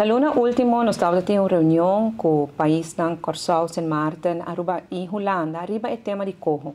Djaluna último nos tabata tin un reunion ku paisnan Kòrsou, Sint Maarten, Aruba i Hulanda riba e tema di Coho.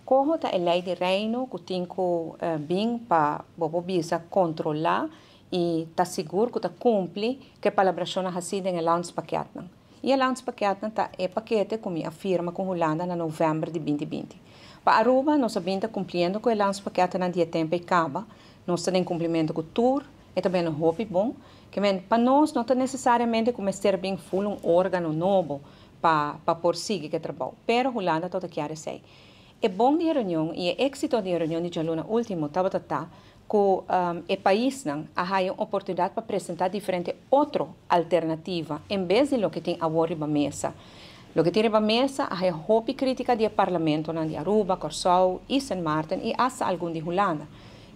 Coho ta e lei di Reino ku tin ku bin pa bo por bisa kontrolá i ta sigur ku ta kumpli ku e palabrashonnan hasí den e landspakketnan. I e landspakketnan ta e pakete ku mi a firma ku Hulanda na novèmber di 2020. Pa Aruba nos a bin ta kumpliendo ku e landspakketnan di e tempu ei kaba. Nos ta den kumplimentu ku tur. E ta bini hopi bon. Ke men, pa nos no ta nesesariamente ku mester bin ful un órgano nobo pa por sigui ku e trabou. Pero Hulanda tabata kier esei. E bon di e reunion i e éksito di e reunion di djaluna último tabata ta ku e paisnan a haya un oportunidat pa presentá diferente otro alternativa en bes di loke tin awor riba mesa. Loke tin riba mesa a haya hopi krítika di e parlamentonan di Aruba, Kòrsou i Sint Maarten i asta algun di Hulanda.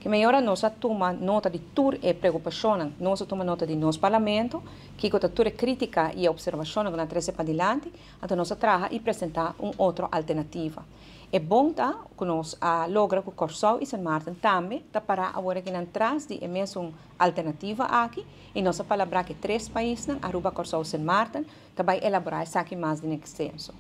Ke meyora nos a tuma nota di tur e preokupashonnan. Nos a tuma nota di nos parlamento, kiko ta tur e krítika i e opservashonnan ku nan a trese padilanti, anto nos a traha i presentá un otro alternativa. E bon ta ku nos a logra ku Kòrsou i Sint Maarten tambe ta pará awor aki nan tras di e mesun alternativa aki i nos a palabrá ku e tres paisnan, Aruba, Kòrsou, Sint Maarten, ta bai elaborá esaki mas den ekstenso.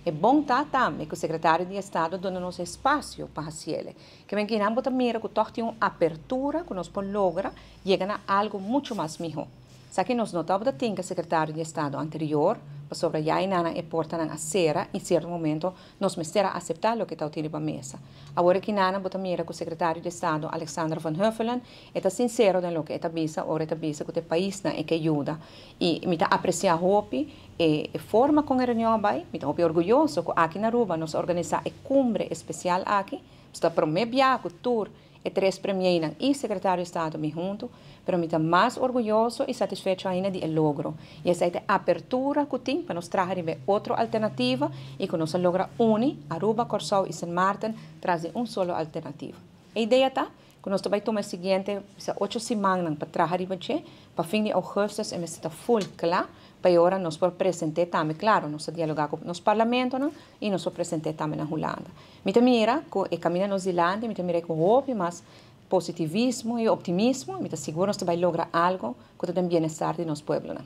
E bon ta tambe ku Sekretario di Estado a duna nos espasio pa hasiele. Ke men kinan bo ta mira ku tòg tin un apertura ku nos por logra yega na algu muchu mas mihó. Esaki nos no tabata tin ku e sekretario di estado anterior, pasobra ya e nanan e portanan a sera i sierto momento nos mester a aseptá loke ta tin riba mesa. Awor aki nanan bo ta mira ku sekretario di estado Alexander van Huffelen e ta sinsero den loke e ta bisa ora e ta bisa ku ta e paisnan e ke yuda i mi ta apresiá hopi e forma kon e reunion a bai. Mi ta hopi orguyoso ku aki na Aruba nos a organisá e kumbre espesial aki. Nos ta promé bia ku tur e tres premiernan i sekretario di estado mi huntu, pero mi ta mas orguyoso i satisfecho ainda di e logro. I esei ta e apertura ku tin pa nos traha riba e otro alternativa i ku nos a logra uni Aruba, Kòrsou i Sint Maarten tras di un solo alternativa. E idea ta ku nos ta bai tuma e siguiente bisa ocho simannan pa traha riba dje, pa fin di ougùstùs e mester ta ful kla pa e ora nos por present'é tambe. Klaro, nos ta dialogá ku nos parlamentonan i nos por present'é tambe na Hulanda. Mi ta mira ku e kaminda nos dilanti, mi ta mira ku hopi mas positivismo i optimismo, mi ta sigur nos ta bai logra algu ku ta den bienestar di nos pueblonan.